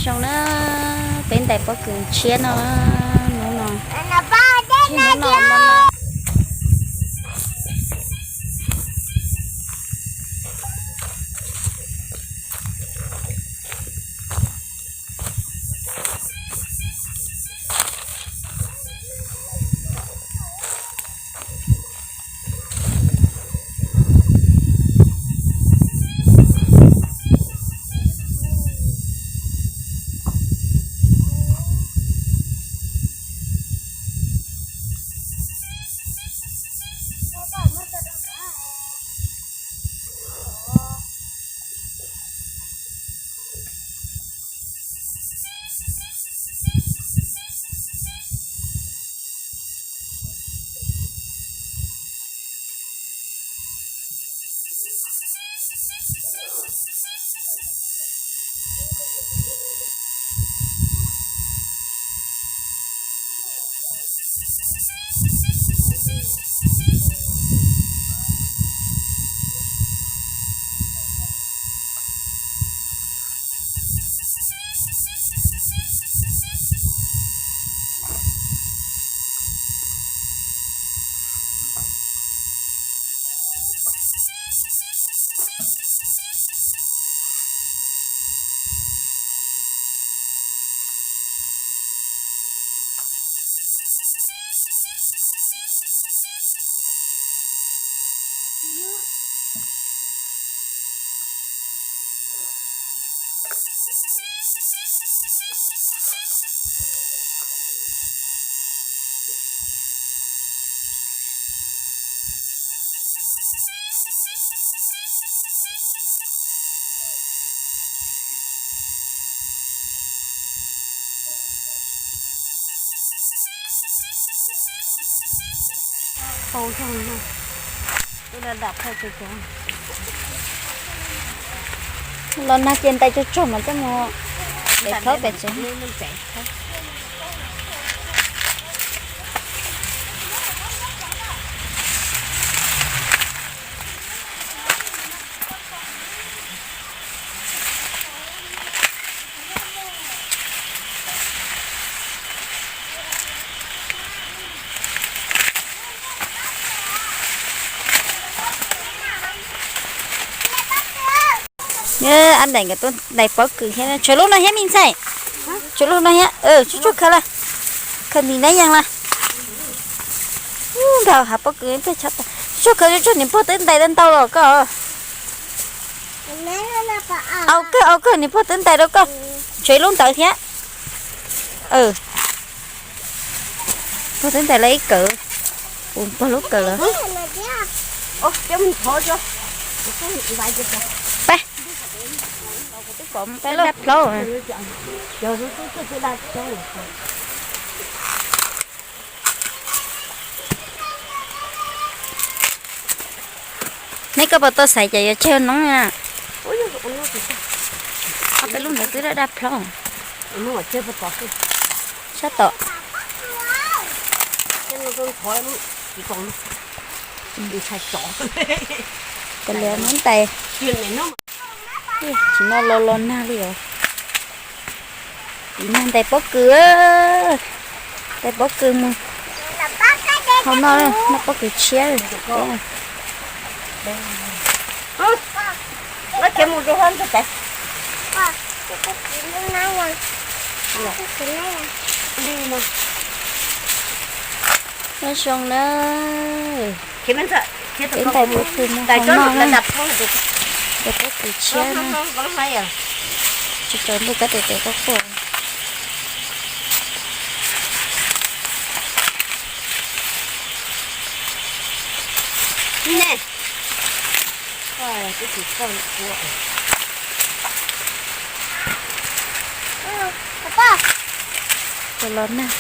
Zoo na, peb ntais pob kws tshiab no, hnub no, hnub no no. Los nag ces ntais tsuag tsuag mas coj mus pem thaub pem tsev. Ab daim nkawd tuaj ntais pob kws thiab, tshuav lub no thiab me ntxhais, tshuav lub no thiab, tsuag tsuag khaws lawm, khaws nim na yees lawm. Nkawd hav pob kws, tsuag khaws tsuag tsuag, niam pog twb ntais ntau los koj. Au kawg, au kawg, niam pog twb ntais rau koj. Tshuav ib lub ntawd thiab. Pog twb ntais lawm ib kawm, pog lub kawm lawm. Peb, peb lub dab plaub. Neb koj puas tau xaiv cov yuav tseg noob na? Ob peb lub ntawd twb dab dab plaub. Sab tom. Kav liam noob ntais. Tsis no los los nag li os. Tiv nag ntais pob kws, ntais pob kws mus. Hauv no, noj pob kws tshiab. Nyob zoo na. Peb ntais pob kws mus hauv no na. Ntais pob kws tshiab na. Tsis tau ntuj kab tes tes quaj quaj. Los nag.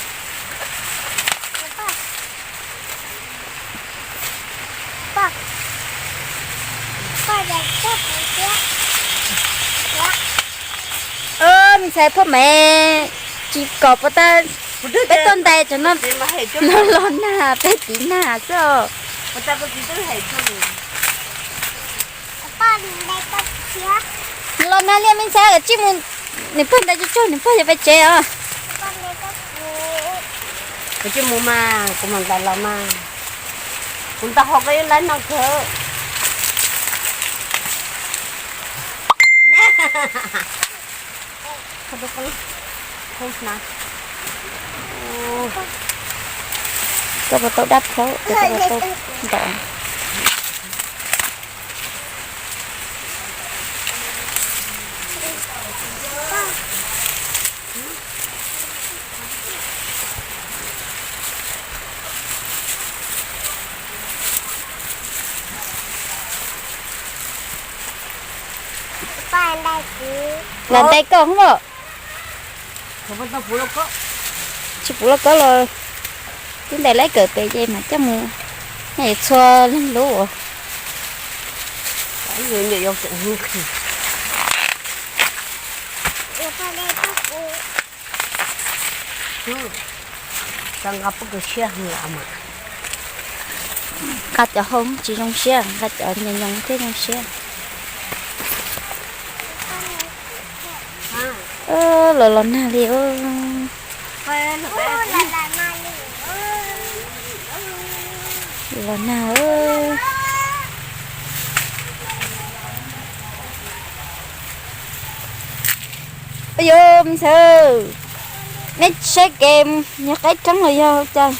Me ntxhais Phoj Maiv, tsis kom puas tas peb tuaj ntais cov no, los los nag peb tiv nag xwb os. Los nag li me ntxhais, tsij mus Nws pog ntais tsuag tsuag, nws pog yuav pais tsev os. Kuv tsis mus mas, kuv mus ntais los mas. Kuv ntais hauv koj yuav laib no kawg. Koj puas tau dab plaub, koj puas tau ntov? Los ntais koj hov. Tsis pub lauj kaub los, twb ntais laib kawm pem ces mam coj mus, nyob txhua leej lub uas. Nqa pob kws siab, nqa cov hau tsis zoo siab, nqa cov nyoos nyoos thiab zoo siab. Los los nag li. Los nag. Ua yog me ntxhais, neb saib kev, yog qaib roob los yog cas?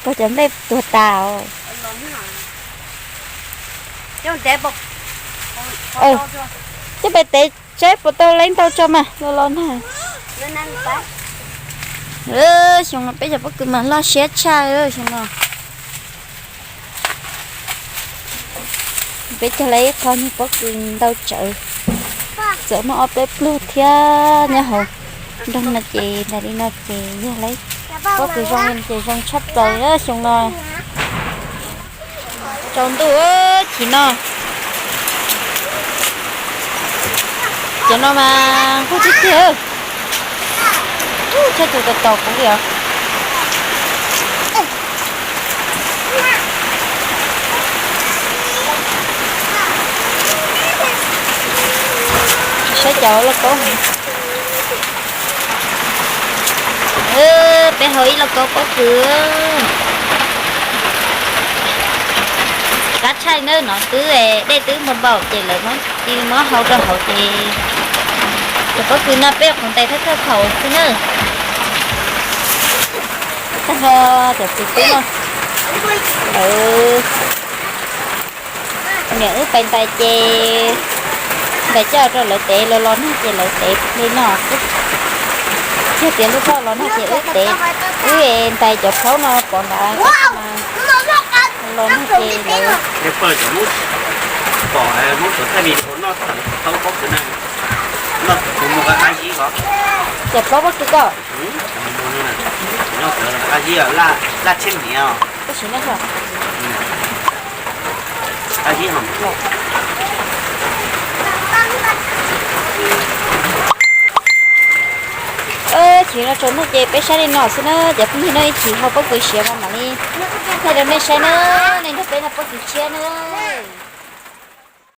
Pog cov nplej tuag tas os. Coj pem tev seb puas tau leej tau tso mas los los nag. Xyoo no peb cov pob kws mas loj siab tshaj xyoo no. Peb cog lawm ib qho nyuag pob kws ntau tsawv, txawm muaj ob peb pluag thiab nyob hauv nroog no ces ntais li no ces yog lawm. Pob kws zoo li no ces zoo tshaj plaws xyoo no. Tsaus ntuj chim no. Cov no mas nquag tiag tiag. Tshaib tus tos tos kuv li os. Saib cov lauj kaub. Peb hau ib lauj kaub pob kws. Qab tshaj nawb, no twb dej twb npau npaum ces lawv muab hau rau hauv ces cov pob kws no peb qhuav ntais thawj thawj thaum xwb nawb. Tag nrho cov txiv tub no, lawv niam wb pais ntais ces ntais coj rau lawv tev, los los nag ces lawv tev li no xwb. Yog tias lub toj los nag ces wb tev, wb ntais cov plaub no pov nrad. Los nag ces lawv pom muab thaij video noj thaum pob kws na, noj thaum mus qab zib os. Cov plaub pob kws ko. Noj thaum qab zib, laj tshiab niam os. Tab sis ne, qab zib ho. Chim no tsaus ntuj ces peb saib li no xwb na, cov phooj ywg, nej ib chim hau pob kws siav mas mam li thaij rau nej saib na, nej nrog peb noj pob kws tshiab na.